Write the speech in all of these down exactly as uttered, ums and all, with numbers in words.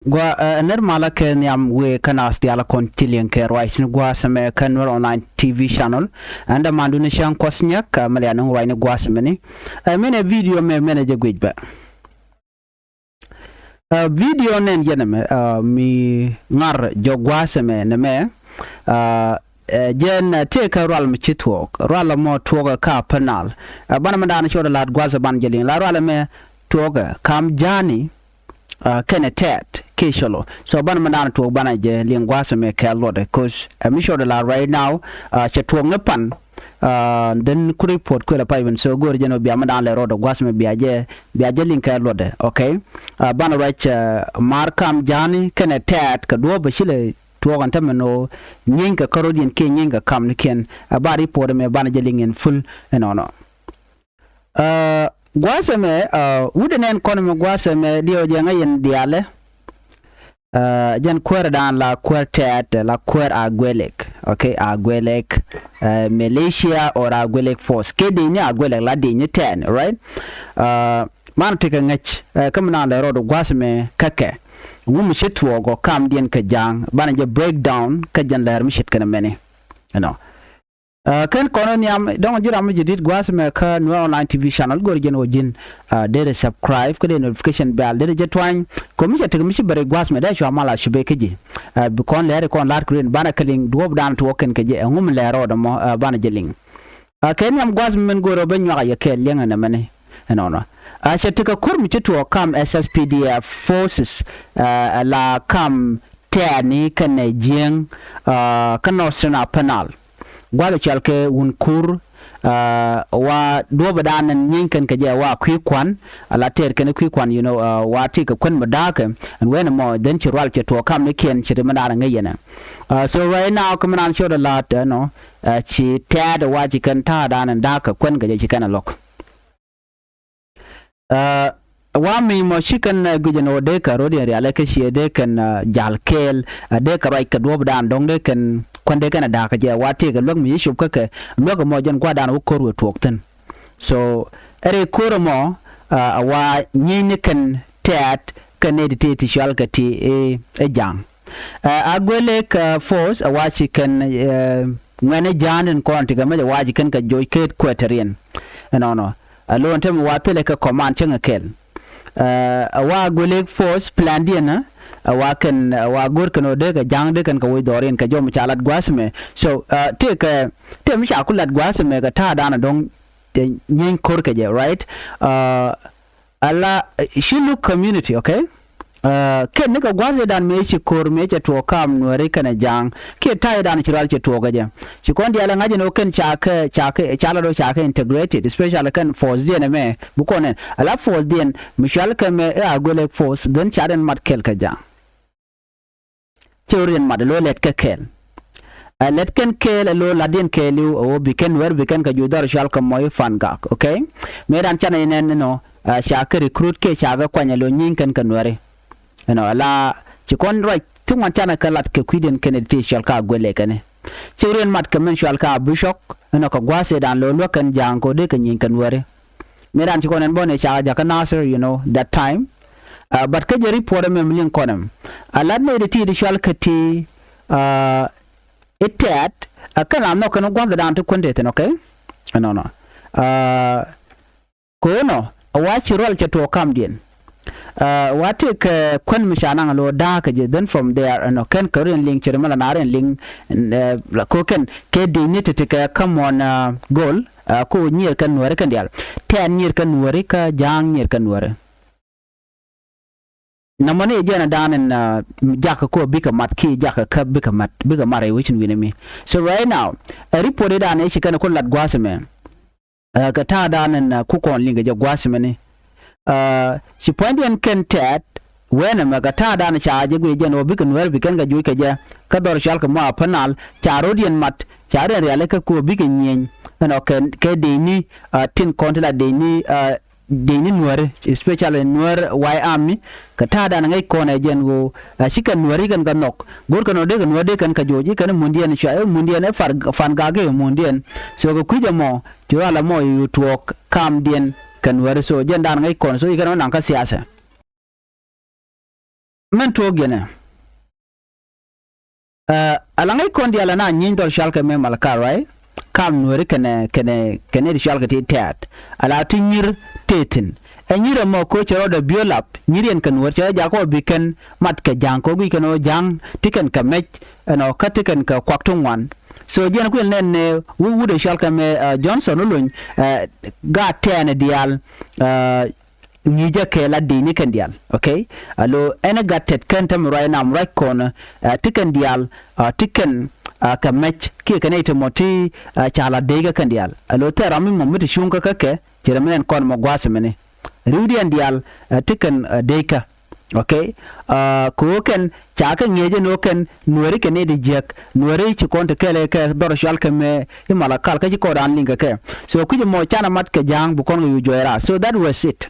Gua, ɛ, nɛr malä kɛ nhiam wëë kä naath diaal kɔn ti liŋ kɛ ruac ni gua̱a̱th ɛmɛ kä Nuer Online T V channel. Ɛn dämandu ni cäŋ kuɔth nyäk, ɛ, mɛ lian ni ruac ni gua̱a̱th ɛmɛ ni. Ɛ, mɛn ɛ video mɛ mɛn ɛ jɛ guic bɛ. Ɛ, video nɛn jɛn ɛmɛ, ɛ, mi ŋar jɔk gua̱a̱th ɛmɛ nɛmɛ, ɛ, ɛ, jɛn, ɛ, tëëkɛ rual mi ci tuɔɔk. Rual ɛmɔ tuɔɔkɛ kä Upper Nile. Ɛ, banɛ mɛ da̱a̱n cɔɔdɛ la̱t gua̱a̱th ɛ banɛ jɛ liŋ. La rual ɛmɛ tuɔɔkɛ kam Ja̱a̱ni, ɛ, kɛnɛ Tɛɛt kiɛ Cɔlɔ. So banɛ mɛ da̱a̱n tuɔɔk banɛ jɛ liŋ gua̱a̱th ɛmɛ kɛ luɔtdɛ. 'Cause, ɛ, mi cɔɔdɛ la̱t right now, ɛ, cɛ tuɔɔk ni pan. Ɛ, then ku report kuël ɛ pay ben. So go̱o̱r jɛn ɔ bia mɛ da̱a̱n lɛ rɔɔdɛ gua̱a̱th ɛmɛ bia jɛ, bia jɛ liŋ kɛ luɔtdɛ. Okay. Ɛ, banɛ ruac, ɛ, maar kam Ja̱a̱ni kɛnɛ Tɛɛt kɛ duɔ̱ɔ̱p bɛ ci lɛ tuɔɔk ɛn tämɛ nɔ nyieeny kɛ kärɔ̱diɛn kiɛ nyieeny kɛ kamnikiɛn. Ɛ, ba report ɛmɛ banɛ jɛ liŋ in full ɛnɔnɔ. Ɛ, gua̱a̱th ɛmɛ, ɛ, wut ɛnɛn kɔn ɛmɛ gua̱a̱th ɛmɛ diɛw jɛ ŋäc in diaalɛ. Ɛ, jɛn kuäär dan la kuäär Tɛɛt, la kuäär Aguelek. Okay, Aguelek, ɛ, militia or Aguelek force. Kɛ dec ni Aguelek la dec ni Tɛɛt, right? Ɛ, man tekɛ ŋäc, ɛ, kä mi naan lɛ rɔɔd gua̱a̱th ɛmɛ kä kɛ. Ŋu mi ci tuɔɔk ɔ kamdiɛn kɛ Ja̱a̱ŋ, banɛ jɛ breakdown kä jɛn lɛr mi ce̱tkɛ nɛmɛni. Ɛnɔ. Ɛ, kɛn kɔn ɔ nhiam, dɔ̱ŋ ji̱ ram mi jɛ di̱t gua̱a̱th ɛmɛ kä Nuer Online T V channel, go̱o̱r jɛn ɔ ji̱n, ɛ, derɛ subscribe, kä dee notification bell, derɛ jɛ tuany. Kɔ mi cɛ tekɛ mi ci bɛ rɛy gua̱a̱th ɛmɛ, dee cua mal a cupɛ kä ji̱. Ɛ, bi kɔn lɛri kɔn la̱r kɛ ruëën, banɛ kɛ liŋ duɔ̱ɔ̱p dan tuɔɔk kɛn kɛ jɛ, ɛ ŋu mi lɛr rɔɔdɛ mɔ, ɛ, banɛ jɛ liŋ. Ɛ, kɛ nhiam gua̱a̱th mi min go̱o̱r ɔ ben nyuak a yɛ kɛɛl liɛŋɛ nɛmɛni. Ɛnɔnɔ. Ɛ, cɛ tekɛ ko̱r mi ci tuɔɔk kam S S P D F forces, ɛ, la kam Tɛɛtni kɛnɛ Jiɛŋ, ɛ, kä Northern Upper Nile. Gua̱th ɛ cɔal kɛ Wun Kur, ɛ, wa duɔ̱ɔ̱p ɛ da̱a̱n ɛn nyieeny kɛn kɛ jɛ wa kui̱ kua̱n, a la tɛɛr kɛn kui̱ kua̱n, you know, ɛ, wa ti kɛ kuän mi da̱a̱kɛ, ɛn wen ɛmɔ, then ci rual cɛ tuɔɔk kamnikiɛn, ci ri mi da̱a̱n ɛ ŋäc yɛn ɛ. Ɛ, so right now, kä mi naan cot ɛ la̱t, ɛ, nɔ, ɛ, ci Tɛɛt ɛ wa ci kɛn ta̱a̱ da̱a̱n ɛn da̱a̱kɛ kuän kɛ jɛ ci kɛn ɛ lo̱k. Ɛ, wa mi mɔ ci kɛn, ɛ, guic ɛn ɣöö dee kɛ ro̱diɛn rial ɛ kä ciɛ dee kɛn, ɛ, jal kɛɛl, ɛ, dee kɛ ruac kɛ duɔ̱ɔ̱pdan dɔ̱ŋ dee kɛn kuän dee kɛn ɛ da̱a̱k kɛ jɛ wa tëëkɛ luäk mi ci cop kä kɛ luäk ɛmɔ jɛn gua̱a̱rdan wä ko̱r wëë tuɔɔk thi̱n. So, ɛ rɛy ko̱r ɛmɔ, ɛ, ɛ wa nyieeny ni kɛn Tɛɛt kɛn nɛy ti tëë ti cɔal kɛ ti i̱, i̱ Ja̱a̱ŋ. Ɛ, Aguelek, ɛ, force, ɛ wa ci kɛn, ɛ, ŋuɛ̈ni Ja̱a̱ŋ tin kɔn ti kɛ mec ɛ wa ci kɛn kɛ joc ket kuɛtɛriɛn. Ɛnɔnɔ. Ɛ lo̱n tɛmɛ wa thilɛ kɛ command cäŋ ɛ kɛl. Ɛ, ɛ wa Aguelek force plandiɛn, ɛ, ɛ wa kɛn, ɛ wa go̱r kɛn ɔ dee kɛ Ja̱a̱ŋ dee kɛn kɛ woc dhɔriɛn kɛ jɔm ca lat gua̱a̱th ɛmɛ. So, ɛ, tëëkɛ, tëë mi ca ku lat gua̱a̱th ɛmɛ kɛ ta̱a̱dan ɛ dɔ̱ŋ, ɛ, nyieeny ko̱r kɛ jɛ, right? Ɛ, Ala, ɛ, Shilluk community, okay? Ɛ, kɛn ni kɛ gua̱th ëëdan mëë ci ko̱r mëë cɛ tuɔɔk kam Nuääri kɛnɛ Ja̱a̱ŋ. Kiɛ ta̱ydan ci rual cɛ tuɔɔk kɛ jɛ. Ci kɔn diaal ɛ ŋa̱c ɛn ɣöö kɛn ca kɛ, ca kɛ, ca la do̱ ca kɛ integrated, especially kɛn force-diɛn ɛmɛ, bi kɔn ɛn. Ala force-diɛn, mi cual kɛ mɛ ɛ Aguelek force, then ca den mat kɛl kɛ Ja̱a̱ŋ. Cɛ wä riɛn mat ɛ lo̱ lɛt kɛ kɛɛl. Ɛ lɛt kɛn kɛɛl ɛ lo̱ latdiɛn kɛɛliw ɛ wä bi kɛn Nuɛr bi kɛn kɛ juuc dhɔr cual kɛ mɔc Fangak, okay? Mëëdan canɛ inɛn inɔ, ɛ, ca kɛ recruit kɛ ca kɛ kuany ɛ lo̱ nyieeny kɛn kɛ Nuɛri. Inɔ, ala ci kɔn ruac ti ŋuan canɛ kɛ lat kɛ kui̱diɛn kɛn ɛ ti cual ka Aguelek kɛn. Cɛ wä riɛn mat kɛ mɛn cual ka Abucɔk, inɔ kɛ gua̱a̱th ëëdan lo̱ luäk kɛn Ja̱a̱ŋ kɛ wä dee kɛ nyieeny kɛ Nuɛri. Mëëdan ci kɔn ɛn bɔn ɛ ca jakä Nasir, you know, that time. Ɛ, but kä jɛ report ɛmɛ mi liŋ kɔn ɛm. Ɛ lat nɛy ti ti cual kä ti, ɛ, i̱ Tɛɛt, ɛ, kɛn la nhɔk kɛn gua̱thdan ti kuän te thi̱n, okay? Ɛnɔnɔ. Ɛ, ko̱nɔ, ɛ wa ci rual cɛ tuɔɔk kamdiɛn. Ɛ, wa tëëkɛ kuän mi ca naŋ lo̱ da̱a̱k kɛ jɛ, then from there, ɛnɔ, kɛn kɛ riɛn liŋ cɛ ri mɛ la na riɛn liŋ, ɛ, la ko̱ kɛn, kɛ di̱ny ni ti ti kɛ kä muɔ̱n, ɛ, go̱l, ɛ, ko nyier kɛn Nuääri kɛn diaal. Tɛɛt nyier kɛn Nuääri kä Ja̱a̱ŋ nyier kɛn Nuääri. Nɔmɔ ni jɛn a da̱a̱n in, ɛ, jakä ko bikɛ mat kiɛ jakä kä bikɛ mat, bikɛ mat rɛy wecin wi̱ni mi. So right now, ɛ report i̱ da̱a̱n i̱ ci kɛn a kun lat gua̱a̱th ɛmɛ. Ɛ, kɛ ta̱a̱ da̱a̱n in, ɛ, ku kɔn liŋ kɛ jɛ gua̱a̱th ɛmɛ ni. Ɛ, ci pua̱nydiɛn kɛn Tɛɛt, wɛn ɛmɛ kɛ ta̱a̱ da̱a̱n ca jɛ guic jɛn ɣöö bikɛ Nuɛr bi kɛn kɛ juuc kɛ jɛ. Kä dhɔr cual kɛ mɔ Upper Nile, ca ro̱diɛn mat, ca riɛn rial kɛ ko bikɛ nyieeny. Ɛnɔ kɛ, kɛ dec ni, ɛ, tin kɔn ti la dec ni, ɛ, dec ni Nuääri, especially Nuer White Army, kɛ ta̱a̱dan ŋäc kɔn ɛ jɛn ɣöö, ɛ, cikɛ Nuääri kɛn kɛ nhɔk. Go̱rkɛ nɔ dee kɛ Nuäär dee kɛn kɛ joc, i̱ kɛn i̱ mundiɛn cua, i̱ mundiɛn i̱ Far-, Fangak i̱ mundiɛn. So kɛ kui̱c ɛmɔ, ci rual ɛmɔ i̱ tuɔɔk kamdiɛn kɛ Nuääri. So jɛn dan ŋäc kɔn, so i̱ kɛn ɔ naŋ kä siasa. Mɛn tuɔɔk yɛnɛ. Ɛ, ala ŋäc kɔn diaal ana nyieeny dhɔr cɔalkɛ mɛ Malakal, right? Kam Nuääri kɛnɛ, kɛnɛ, kɛnɛ ti cɔalkɛ ti tɛ̈t. Ala ti nyir tëë thi̱n. Ɛ nyir ɛmɔ ko̱ cɛ rɔɔdɛ biöl ap, nyir yɛn kɛ Nuäär cɛ rɔ jakä ɔ bi kɛn mat kɛ Ja̱a̱ŋ ko̱ guic kɛn ɣöö Ja̱a̱ŋ ti kɛn kɛ mɛc ɛnɔ kä ti kɛn kɛ kuak ti ŋuan. So jiɛn kuil nɛn ɛ wut wut ɛ cɔalkɛ mɛ, ɛ, Johnson Oluny, ɛ, gaat tɛɛnɛ diaal, ɛ, ŋi̱i̱cä kɛ la di̱i̱ni kɛn diaal, okay? Alo ɛn ɛ gat tɛt kɛn tämɛ ruac nam ruac kɔn, ɛ, ti kɛn diaal, ɛ, ti kɛn, ɛ, kɛ mɛc kiɛ kɛ nɛy ti mɔ ti, ɛ, ca la dee kä kɛn diaal. Alo thɛɛr ram mi mɔ mi ti cuŋ kä kä kɛ ci rɛ mi nɛn kɔn mɔ gua̱a̱th mɛni. Ri̱wdiɛn diaal, ɛ, ti kɛn, ɛ, dee kä, okay? Ɛ, kɛ ɣöö kɛn ca kɛ ŋi̱eec ɛn ɣöö kɛn Nuääri kɛ nɛy ti jiäk, Nuääri ci kɔn ti kɛɛl kɛ dhɔr cɔalkɛ mɛ i̱ Malakal kä ci kɔn raan liŋ kɛ kɛ. So kui̱c ɛmɔ canɛ mat kɛ Ja̱a̱ŋ bi kɔn kɛ yu juɔc raar. So that was it.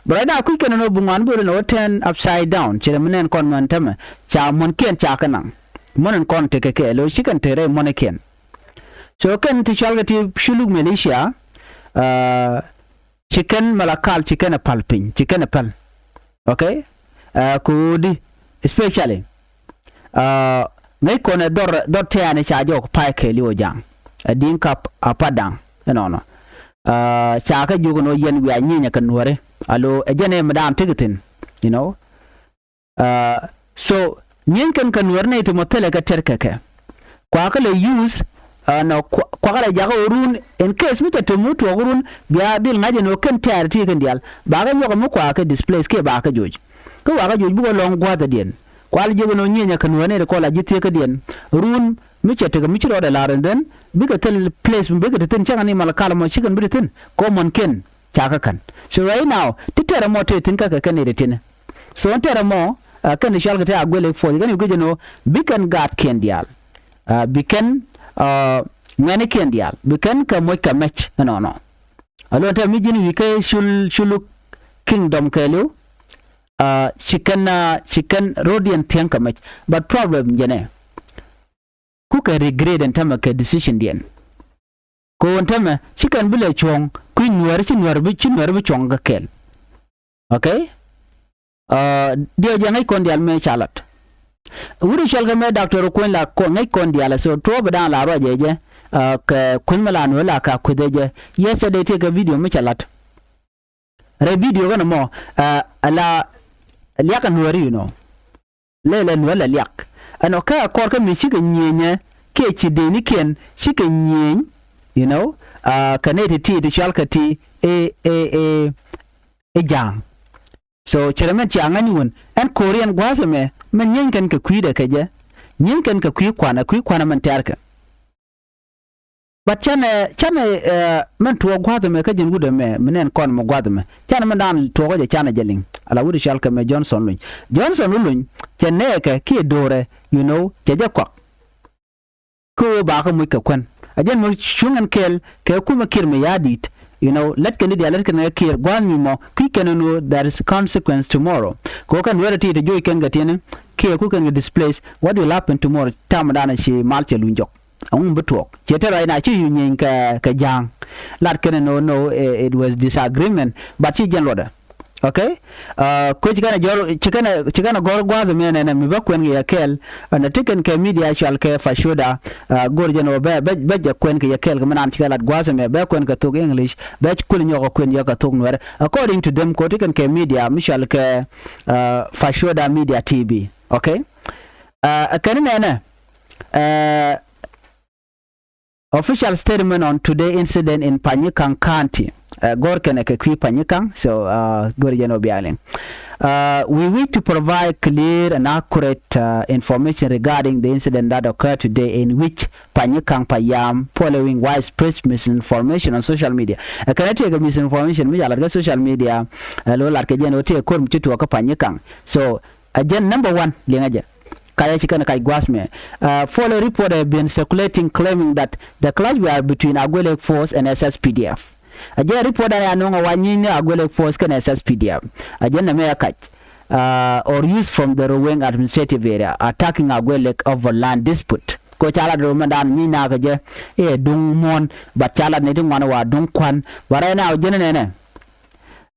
But right now kui̱c kɛn ɛn ɣöö bi ŋuan bi rɔ nɛ ɣöö turn upside down. Ci rɛ mi nɛn kɔn mɛn tämɛ ca muɔ̱nkiɛn ca kɛ naŋ. Muɔ̱n ɛn kɔn tekɛ kɛ lo̱ ci kɛn te rɛy muɔ̱nikiɛn. So kɛn ti cɔalkɛ ti Shuluk militia, ɛ, ci kɛn Malakal ci kɛn ɛ päl piny, ci kɛn ɛ päl. Okay? Ɛ, kɛ ɣöö di, especially, ɛ, ŋäc kɔn ɛ dhɔr, dhɔr tɛ̈ɛ̈ni ca jɔk pay kɛɛliw ɔ Ja̱a̱ŋ. Ɛ Di̱ŋ kap a pat da̱ŋ ɛnɔnɔ. Ɛ, ca kɛ jiök ɛn ɣöö yɛn wiaa nyieeny ɛ kɛ Nuääri. Alo ɛ jɛn ɛ mi da̱a̱n tekɛ thi̱n, you know. Ɛ, so nyieeny kɛn kɛ Nuäär nɛy ti mɔ thilɛ kɛ tɛr kɛ kɛ. Kuakä lɛ use, ɛ, nɔ kua-, kuakä lɛ jakä ɣöö run in case mi cɛ te mi tuɔɔk run bia dhil ŋa̱c ɛn ɣöö kɛn tɛ̈r ti kɛn diaal. Bakɛ nyuɔk mi kuakä displace kiɛ bakɛ joc. Kä wakä joc bikɛ lɔ̱ŋ gua̱a̱thädiɛn. Kual jiök ɛn ɣöö nyieeny ɛ kɛ Nuäär nɛy ti kɔl a ji̱ thiekädiɛn. Run mi cɛ tekɛ mi ci rɔɔdɛ la̱r and then bikɛ thil place bikɛ te thi̱n cäŋɛ ni Malakal mɔ ci kɛn bi te thi̱n. Kɛ ɣöö muɔ̱nkiɛn ca kä ka̱n. So right now ti tɛr ɛmɔ tëë thi̱n kä kɛ kɛn nɛy ti ti̱n. So ɛn tɛr ɛmɔ, ɛ, kɛn ti cɔalkɛ ti Agwelek Force kɛn i̱ guic ɛn ɣöö bi kɛn gaatkiɛn diaal, ɛ, bi kɛn, ɛ, ŋuɛ̈nikiɛn diaal bi kɛn kɛ moc kɛ mɛc ɛnɔnɔ. Alo ɛn tɛr mi ji̱n wi̱i̱ kä Shul-, Shuluk Kingdom kɛɛliw, ɛ, ci kɛn, ɛ, ci kɛn ro̱diɛn thiäŋ kɛ mɛc. But problem jɛn ɛ kukɛ regret ɛn tämɛ kɛ decisiondiɛn. Kɛ ɣöö ɛn tämɛ ci kɛn bi lɛ cuɔ̱ŋ kui̱ Nuäär ci Nuäär bi, ci Nuäär bi cuɔ̱ŋ kä kɛl. Okay? Ɛ, diɛ jɛ ŋäc kɔn diaal mëë ca lat. Wut i̱ cɔalkɛ mëë Doctor Kueny la kɔ-, ŋäc kɔn diaal ɛ so tuɔɔp ɛ da̱a̱n la ruacɛ jɛ, ɛ, kɛ kueny mi la Nuäär la ka kuethɛ jɛ. Yesterday tëëkɛ video mi ca lat. Rɛy video kɛn ɛmɔ, ɛ, ala liak ɛ Nuääri, you know. Lɛlɛ Nuäär la liak. Ɛnɔ kä ɛ kɔr kä mi cikɛ nyienyɛ kiɛ ci denikiɛn cikɛ nyieny, you know, ɛ, kɛ nɛy ti ti ti cɔalkɛ ti ɛ, ɛ, ɛ, ɛ Ja̱a̱ŋ. So cɛ rɛ mɛn cia ŋa̱ny wun ɛn ko̱riɛn gua̱a̱th ɛmɛ mɛn nyieeny kɛn kɛ kui̱dɛ kɛ jɛ. Nyieeny kɛn kɛ kui̱ kuanɛ, kui̱ kuanɛ mɛn tɛ̈rkɛ. But canɛ, canɛ, ɛ, mɛn tuɔɔk gua̱a̱th ɛmɛ kä ji̱n wut ɛmɛ mi nɛn kɔn mɛ gua̱a̱th ɛmɛ. Canɛ mɛn da̱a̱n tuɔɔk jɛ canɛ jɛ liŋ. Ala wut i̱ cɔalkɛ mɛ Johnson Oluny. Johnson Oluny cɛ nɛɛkɛ kiɛ do̱rɛ, you know, cɛ jɛ kɔak. Kä ɣöö bakä moc kɛ kuän. A jɛn mɔ cuŋ ɛn kɛɛl kɛ kumɛ Kiir mi ya̱a̱ di̱i̱t. You know, lät kɛn i̱ diaal lät kɛn ɛ Kiir gua̱a̱th mi mɔ kui̱ kɛn ɛn ɣöö there is consequence tomorrow. Kɛ ɣöö kɛn wɛrɛ ti ti joc kɛn kɛ tiɛni kiɛ ku kɛn kɛ displace. What will happen tomorrow? Tamɛ da̱a̱n ci mal cɛ luny jɔk. Ɛŋu bi tuɔɔk ciɛ te right now ci yu nyieeny kɛ, kɛ Ja̱a̱ŋ. Lat kɛn no, no, eh, it was disagreement, but ci jɛn luɔtdɛ. Okay? Ɛ, koc ci kɛn a jɔr, ci kɛn a, ci kɛn a gɔr gua̱a̱th mi nɛnɛ mi bä kuɛn kɛ yɛ kɛɛl. Ɛn a ti kɛn kɛ media cual kɛ Fashoda, ɛ, go̱r jɛn wä bɛ, bɛ, bɛ jɛ kuɛn kɛ yɛ kɛɛl kɛ mi naan ci kɛ lat gua̱a̱th mi bɛ kuɛn kɛ thok English, bɛ kul nyɔk kuɛn yɛ kɛ thok Nuɛr. According to them, ko ti kɛn kɛ media mi cual kɛ, ɛ, Fashoda Media T V. Okay? Ɛ, kɛn nɛnɛ, ɛ, official statement on today incident in Panyikang County. Ɛ, go̱r kɛnɛ kɛ kui̱ Panyikang, so, ɛ, go̱r jɛn ɔ bialiŋ. Ɛ, we wish to provide clear and accurate, ɛ, information regarding the incident that occurred today in which Panyikang Payam following widespread misinformation on social media. Ɛ, kɛnɛ tëëkɛ misinformation mi ca lat kɛ social media, ɛ, lo lat kɛ jɛn ɔ tëëkɛ ko̱r mi ci tuɔɔk kä Panyikang. So, ɛ jɛn number one liŋɛ jɛ. Kacä ci kɛn kac gua̱a̱th mɛ. Ɛ, follow report have been circulating claiming that the clash were between Agwelek force and S S P D F. Ɛ jɛn report dan ya nuŋ ɛ wa nyieeny ni Agwelek force kɛn S S P D F. Ɛ jɛn nɛ mɛ ɛ kac, ɛ, or used from the Ruweng administrative area attacking Agwelek over land dispute. Ko ca la dee mɛ dan nyieeny na kɛ jɛ ɛ duŋ muɔ̱n, but ca la ni ti ŋuan wa duŋ kuan. But right now jɛn nɛnɛ.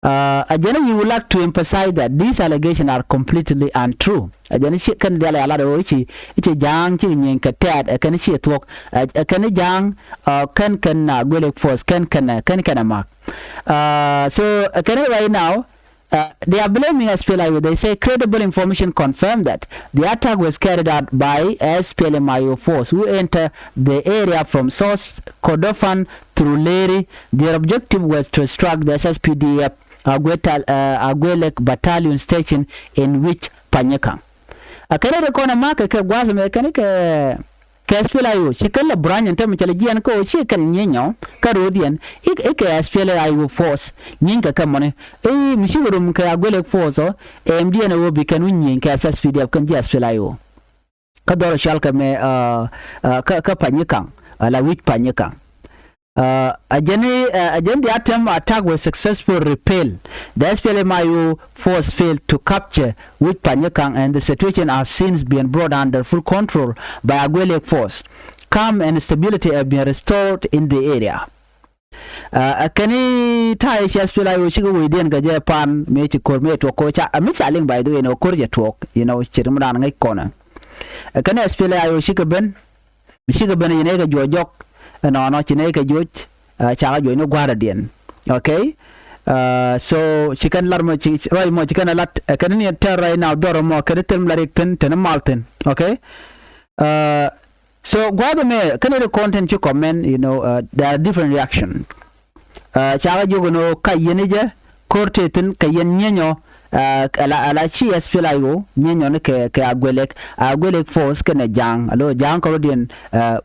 Ɛ jɛn i̱, we would like to emphasize that these allegations are completely untrue. Ɛ jɛn i̱, ci kɛn diaal ɛ lat ɣöö i̱ ci, i̱ ci Ja̱a̱ŋ ci nyieny kɛ tɛ̈t, ɛ kɛn i̱ ci thuɔ̱k, ɛ kɛn i̱ Ja̱a̱ŋ, ɛ kɛn kɛn Aguelek Force kɛn kɛn kɛn kɛn ɛ ma̱k. So ɛ kɛn i̱ right now, they are blaming S P L A I O. They say credible information confirm that the attack was carried out by S P L M I O force who enter the area from South Kordofan through Leri. Their objective was to distract the S S P D F Aguelek Battalion station in Wech Panyikaŋ. Ɛ kɛn i̱ kɔn ɛ ma̱k kɛ kɛ gua̱a̱th ɛmɛ kɛn i̱ kɛ kɛ S P L A I O ci kɛn lɛ branch ɛn täämɛ cɛ lɛ jiɛn kä ɣöö ci kɛn nyieny ɔ kä ro̱o̱diɛn i̱ kɛ S P L A I O force nyieny kɛ kɛ mɔni i̱ mi cikɛ rom kɛ Aguelek force ɔ. Ɛmdiɛn ɛ ɣöö bi kɛn wi̱c nyieny kɛ S S P D F kɛn ji̱ S P L A I O. Kä dhɔr cɔal kɛ mɛ kä Panyikaŋ ala Wech Panyikaŋ. Ɛ jɛn i̱ ɛ jɛn the attempt attack was successful repel. The S P L M I O force failed to capture Wech Panyikaŋ and the situation has since been brought under full control by Aguelek force. Calm and stability have been restored in the area. Ɛ kɛn i̱ ta̱a̱ i̱ ci S P L A I O cikɛ wecdiɛn kɛ jɛ pan mëë ci ko̱r mëë tuɔk ko̱ ca ɛ mi ca liŋ by the way nɔ ko̱r cɛ tuɔk you know ci rim dan ŋäc kɔnɛ. Ɛ kɛn i̱ S P L A I O cikɛ ben mi cikɛ ben ci nɛy kɛ juɔc jɔk ɛnɔnɔ ci nɛy kɛ juɔc. Cakɛ juɔc ni gua̱a̱rädiɛn. Okay. So ci kɛn lat mɔ ci ruac mɔ ci kɛn ɛ lat ɛ kɛn ni tɛr ruac na dhɔr mɔ kɛn thil mi la rik thi̱n te ni mal thi̱n. Okay. So gua̱a̱th ɛmɛ kɛn ri kɔn tin ci comment you know there are different reaction. Cakɛ jiök ɛn ɣöö ka yɛn i̱ jɛ ko̱r tëë thi̱n kɛ yɛn nyieny ɔ. Ala ala ci S P L A I O nyieny ɔ ni kɛ kɛ Aguelek Aguelek force kɛnɛ Ja̱a̱ŋ alo Ja̱a̱ŋ kä ro̱diɛn.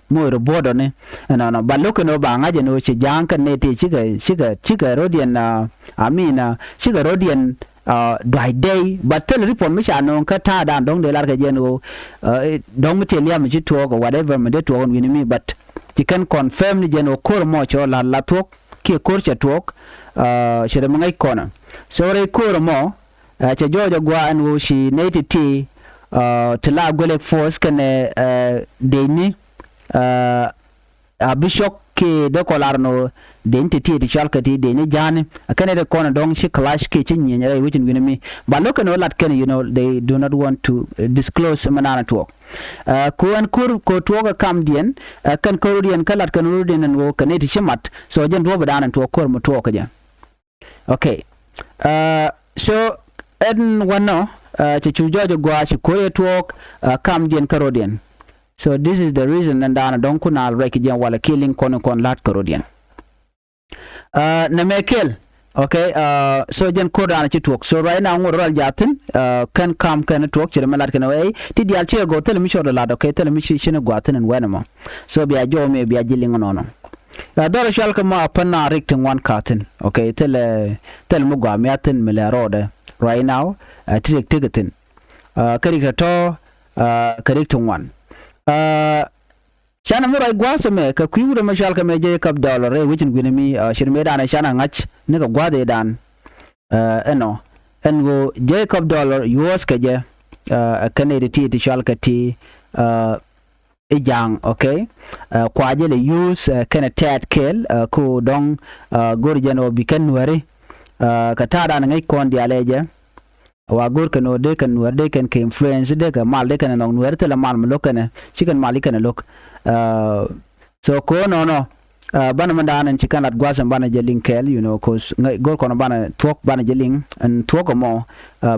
Moc rɔ buɔ̱ɔ̱t ɔ ni ɛnɔnɔ ba lo̱k ɛn ɣöö ba ŋa̱c ɛn ɣöö ci Ja̱a̱ŋ kɛn nɛy tëë cikɛ cikɛ cikɛ ro̱diɛn. I mean cikɛ ro̱diɛn dua̱c dɛy but thil report mi ca nööŋ kä ta̱a̱dan dɔ̱ŋ dee lar kɛ jɛ ɛn ɣöö dɔ̱ŋ mi tëë liam mi ci tuɔɔk ɔ whatever mi dee tuɔɔk ɛn wi̱ni mi but ci kɛn confirm ni jɛ ɛn ɣöö ko̱r ɛmɔ cɛ ɣöö la̱t la thuɔ̱k kiɛ ko̱r cɛ tuɔɔk. Cɛ rɛ mi ŋäc kɔnɛ. So rɛy ko̱r ɛmɔ cɛ jɔɔc ɛ gua̱a̱ ɛn ɣöö ci nɛy ti̱ti̱ ti la Aguelek force kɛnɛ dec ni a bi cɔk kiɛ dee kɔ lar nɔ dec ni ti̱ti̱ ti cɔal kɛ ti dec ni Ja̱a̱ni. Ɛ kɛn ɛ dee kɔn dɔ̱ŋ ci clash kiɛ ci nyieny rɛy wecin wi̱ni mi ba lo̱k kɛn ɣöö lat kɛn you know they do not want to disclose mi naan tuɔɔk. Ku ɛn ko̱r ko̱r tuɔɔk ɛ kamdiɛn ɛ kɛn ko̱rdiɛn kä lat kɛn ro̱diɛn ɛn ɣöö kɛn ɛ ti ci mat. So jɛn duɔ̱ɔ̱p ɛ daan ɛn tuɔɔk ko̱r mi tuɔɔk kɛ jɛ. Okay. So ɛn wanɔ cɛ cu jɔɔc ɛ gua̱a̱ ci ko̱r ɛ tuɔɔk kamdiɛn kä ro̱diɛn. So this is the reason ɛn daanɔ dɔ̱ŋ kun a ruac kɛ jɛn walɛ kiɛ liŋ kɔn in kɔn la̱t kä ro̱diɛn. Nɛ mɛ kɛl. Okay. So jɛn ko̱r daanɔ ci tuɔɔk so ruac na ŋot rual jaathin kɛn kam kɛn tuɔɔk ci rɛ mɛ la̱t kɛn wee ti diaal ci ɛ gɔɔ thilɛ mi cɔɔd ɛ la̱t okay thilɛ mi ci cin ɛ gua̱a̱ thin ɛn wɛn ɛmɔ. So bia jɔw mi bia ji̱ liŋ ɛnɔnɔ. Dhɔr ɛ cual kä ma pän na rik ti ŋuan ka̱thin okay thilɛ thilɛ mi gua̱a̱ mi a thin mi lɛ rɔɔdɛ. Right now ti rik ti kɛ thin kä rik tɔ̱tɔ̱ kä rik ti ŋuan. Canɛ mi ruac gua̱a̱th ɛmɛ kɛ kui̱ wut ɛmɛ cual kɛ mɛ Jacob Dollar rɛy wecin gui̱n ɛmi cir mëëdan ɛ canɛ ŋa̱c ni kɛ gua̱a̱th ëëdan. Ɛnɔ ɛn ɣöö Jacob Dollar yuɔ̱ɔ̱th kɛ jɛ ɛ kɛn ëëdi ti ti cual kɛ ti i̱ Ja̱a̱ŋ okay. Kua jɛ lɛ yuuth kɛnɛ tɛɛt kɛɛl kä ɣöö dɔ̱ŋ go̱r jɛn ɣöö bi kɛn nuääri kɛ ta̱a̱dan ŋäc kɔn diaal ɛ jɛ. Wa go̱r kɛn ɣöö dee kɛn nuäär dee kɛn kɛ influence dee kɛ mal dee kɛn ɛ nhɔk nuäär thilɛ mal mi lo̱k kɛnɛ ci kɛn mal i̱ kɛn ɛ lo̱k. So kɛ ɣöö nɔnɔ banɛ mɛn daanɛ ci kɛn lat gua̱a̱th ɛn banɛ jɛ liŋ kɛɛl you know cause go̱r kɔn banɛ thuɔ̱k banɛ jɛ liŋ ɛn thuɔ̱k ɛmɔ.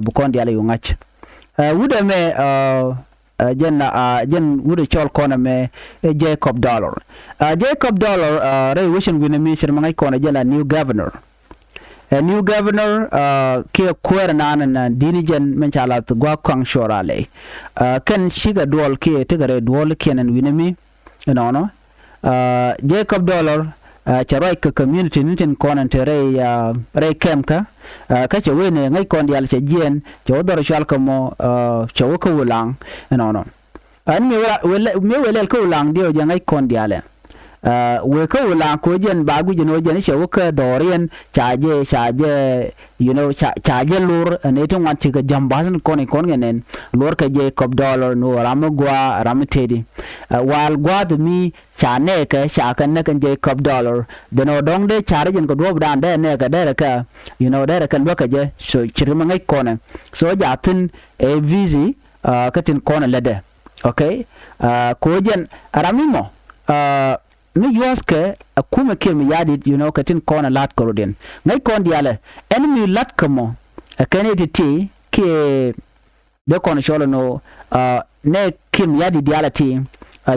Bi kɔn diaal ɛ yu ŋa̱c wut ɛmɛ jɛn jɛn wut ɛ cɔl kɔn ɛmɛ ɛ Jacob Dollar. Jacob Dollar rɛy wecin wi̱n ɛmi cir mi ŋa̱c kɔn ɛ jɛn la new governor. Ɛ new governor kiɛ kuäär ɛnan ɛn di̱t ni jɛn min ca lath gua̱a̱k kɔaŋ cuɔr alɛ. Kɛn cikɛ duɔl kiɛ tekɛ rɛy duɔl kiɛn ɛn wi̱n ɛmi ɛnɔnɔ. Jacob Dollar cɛ ruac kɛ community ni tin kɔn ɛn te rɛy rɛy kɛmkä. Kä cɛ wee ni ŋäc kɔn diaal cɛ jiɛɛn cɛ wä dhɔr cual kɛ mɔ cɛ wä kä Ulaŋ ɛnɔnɔ. Ɛn mëë wëë lɛl kä Ulaŋ diɛw jɛ ŋäc kɔn diaalɛ. Wëë kä Ulaŋ kɛ ɣöö jɛn ba guic ɛn ɣöö jɛn cɛ wä kä dhɔriɛn ca jɛ ca jɛ you know ca ca jɛ lor ɛn ëë ti ŋuan cikɛ jam ba̱th ni kɔn i̱ kɔn kɛ nɛn lor kɛ Jacob Dollar ni ɣöö ram mi gua̱a̱ ram mi teti. Wal gua̱a̱th mi ca nɛɛkɛ ca kɛ näk ɛn Jacob Dollar dhen ɣöö dɔ̱ŋ dee ca ri jɛn kɛ duɔ̱ɔ̱pdan dee nɛɛkɛ dee rɛ kɛ you know dee rɛ kɛ luäk kɛ jɛ. So ce̱tkɛ mi ŋäc kɔnɛ so ja thi̱n ɛ busy kä tin kɔnɛ lätdɛ. Okay. Kɛ ɣöö jɛn ram mi mɔ mi yuɔ̱thkɛ ɛ kumɛ kiɛ mi ya̱di̱t you know kɛ tin kɔn ɛ la̱t kɛ rɔ̱diɛn ŋäc kɔn diaalɛ ɛn mi la̱t kɛ mɔ ɛ kɛn ɛ ti̱ti̱ kiɛ dee kɔn cɔl ɛn ɣöö nɛ kiɛ mi ya̱di̱t diaalɛ ti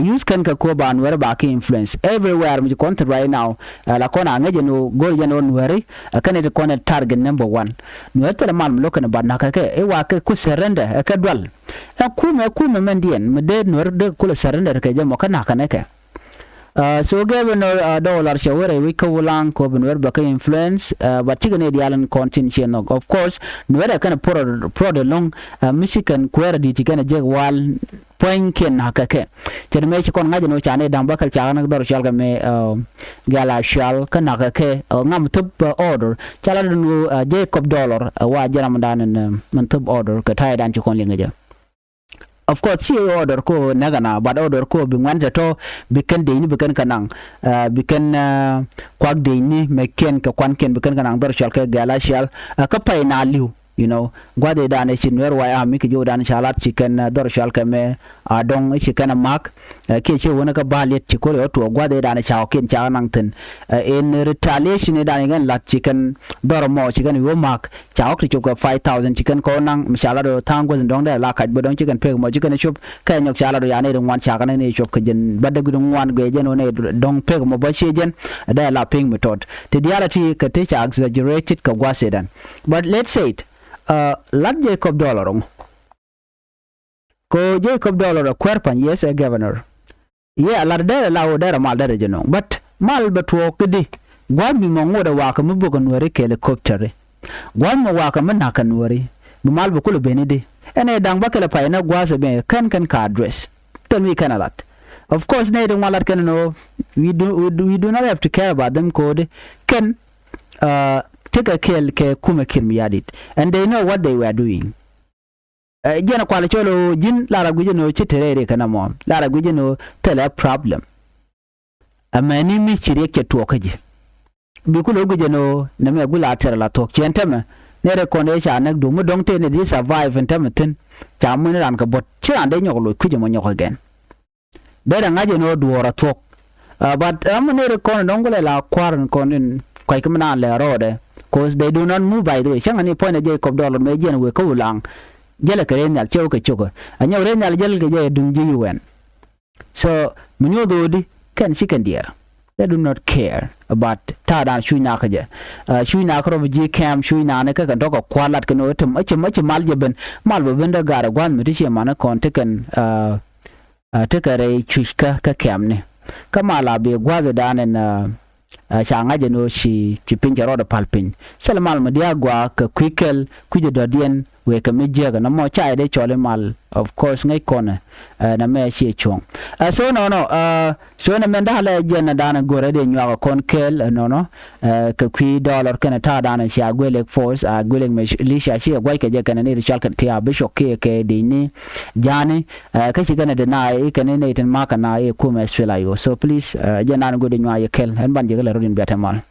use kɛn kɛ kuɔ̱ ba nuɛri ba ki influence everywhere mi ci kɔn thi̱n right now. La kɔn a ŋäc ɛn ɣöö go̱r jɛn ɣöö nuɛri ɛ kɛn ɛ ti kɔn ɛ target number one. Nuɛri thilɛ mal mi lo̱k kɛn ɛ bat na̱k kɛ kɛ i̱ wa kɛ ku surrender ɛ kɛ dual. Ɛn kumɛ kumɛ mɛn diɛn mi dee nuɛri dee kulɛ surrender kɛ jɛ mɔ kä na̱k kɛn ɛ kɛ. So gɛbɛ nɔ dɔɔlar cɛ wä rɛy wec kä Ulaŋ kɔ bi nuɛr bɛ kä influence. But cikɛ ni diaal in kɔn tin ciɛ nhɔk of course nuɛr ɛ kɛn prod prod ɛlɔ̱ŋ. Mi ci kɛn kuɛɛr di̱t ci kɛn ɛ jek wal puɔ̱ny kiɛn na̱k kɛ kɛ. Cɛ ni mëë ci kɔn ŋa̱c ɛn ɣöö ca ni da̱ŋ bäkɛl ca kɛn dhɔr cual kɛ mëë gɛl a cual kä na̱k kɛ kɛ ŋam thop order ca la dun ɣöö Jacob Dollar ɛ wa jɛ ramdan in min thop order kɛ ta̱yɛ dan ci kɔn liŋ kɛ jɛ. Of course ci order ko näk ɛna but order ko bi ŋuan tɔ̱tɔ̱ bi kɛn dec ni bi kɛn kɛ naŋ bi kɛn kuak dec ni mɛ kiɛn kɛ kuan kiɛn bi kɛn kɛ naŋ dhɔr cual kɛ gɛl a cial. Kä pay na li̱w you know gua̱dhi dan ci nuɛr way ami kɛ jiw dan ca lat ci kɛn dhɔr cual kɛ mɛ a dɔŋ ci kɛn a mak. Kiɛ ci wänä kä ba liet ci kori ɔ tuɔ gua̱dhi dan ca ɔ kiɛn ca naŋ thi̱n in retaliation dan kɛn lat ci kɛn dhɔr mɔ ci kɛn wi̱i̱ mak. Ca ɣɔk ti cop kɛ five thousand ci kɛn kɔn naŋ mi ca lat ɣöö tha̱a̱ŋ guäth in dɔ̱ŋ dee la kac bä dɔ̱ŋ ci kɛn pek mɔ ci kɛn cop kɛ nyɔk ca lat ɣöö ya nɛy ti ŋuan ca kɛn nɛy cop kɛ jɛn bä däk ti ŋuan guiɛ jɛn ɣöö nɛy dɔ̱ŋ pek mɔ bä ciɛ jɛn. Dee la piny mi tɔt ti diaal a ti kɛ ti ca exaggerated kɛ gua̱th idan. But let's say it lat Jacob Dollar ŋu kɛ ɣöö Jacob Dollar ɛ kuɛr pa̱ny yes ɛ governor. Yɛ a lat derɛ la ɣöö derɛ mal derɛ jɛ nöŋ but mal bɛ tuɔɔk kä di. Gua̱a̱th mi mɔ ŋot ɛ wakä mi bök ɛ nuääri kɛ helicopter. Gua̱a̱th mi wakä mi na̱k ɛ nuääri bi mal bɛ kulɛ beni di. Ɛn ɛ da̱ŋ bä kɛlɛ pay nä gua̱a̱th ɛ ben kɛn kɛn ka address. Tɛl mi kɛn a lat. Of course nɛy ti ŋuan lat kɛn ɛn ɣöö we do, we do, we do not have to care about them kodi kɛn. Tekɛ kɛɛl kɛ kumɛ kiɛl mi ya̱di̱t and they know what they were doing. Jiɛn kual cɔl ɣöö ji̱n lar a gui̱c ɛn ɣöö ci te rɛy riɛk kɛn ɛmɔ lar a gui̱c ɛn ɣöö thilɛ problem. Amäni mi ci riɛk cɛ tuɔɔk kä ji̱. Bi ku lo̱ gui̱c ɛn ɣöö nɛmɛ gui̱ la tɛr la thuɔ̱k ciɛn tɛmɛ. Nɛy rɛ kɔn ëë ca näk duɔ̱k mi dɔ̱ŋ tëë nɛy di survive ɛn tɛmɛ thi̱n. Ca muc ni raan kɛ buɔ̱t ci raan dee nyɔk loc kui̱c ɛmɔ nyɔk again. Derɛ ŋa̱c ɛn ɣöö duɔ̱ɔ̱r a thuɔ̱k. But ram mi nɛy rɛ kɔn dɔ̱ŋ kulɛ la kua̱r in kɔn in kua̱c kä mi naan lɛ rɔɔdɛ. Cause they do not move by the way cäŋɛ ni puɔ̱nydɛ jɛ kɔp dɔl mɛ jiɛn wëë kä Ulaŋ. Jälɛ kɛ rɛy nhial cɛ wä kɛ cokɛ a nyɔk rɛy nhial jäl kɛ jɛ duŋ ji̱ U N. So mi nyuɔth ɣöödi kɛn ci kɛn diɛɛr. They do not care about ta̱a̱dan cuc nakä jɛ. Cuc nakä rɔ bi ji̱ kɛm cuc nakä ni kä kɛn tɔ̱ kɛ kua̱r lat kɛn ɣöö ti mal jɛ ben mal bɛ ben dee ga̱r ɛ gua̱th mi ti ciɛ man kɔn ti kɛn. Tekɛ rɛy cuc kä kä kɛmni. Kä mal a bi gua̱a̱th ɛ da̱a̱n ɛn ca ŋa̱c ɛn ɣöö ci ci piny cɛ rɔɔdɛ pa̱l piny. Thilɛ mal mi dia̱a̱k gua̱a̱k kɛ kui̱ kɛl kui̱c ɛ dɔ̱diɛn wëë kɛ mi jiääk ɛn ɛmɔ ca yɛ dee cɔl i̱ mal. Of course ŋäc kɔnɛ ɛn ɛmɛ ciɛ cuɔ̱ŋ. So nɔnɔ so nɛ mɛn da̱a̱lɛ jɛn ɛ da̱a̱n ɛ go̱rɛ dee nyuak ɛ kɔn kɛɛl ɛ nɔnɔ. Kɛ kui̱ dɔlɔr kɛnɛ ta̱a̱ da̱a̱n ɛ cia guilek force a guilek militia ci ɛ gua̱ckɛ jɛ kɛnɛ ni ti cɔal kɛ ti a bishop kiɛ kɛ dini. Jani kä ci kɛn ɛ deny i̱ kɛn i̱ nɛy tin makä na i̱ kumɛ S P L A I O. So please jɛ nan go̱di nyuay i̱ kɛl ɛn ban jɛ kɛ lɛ rot in biatɛ mal.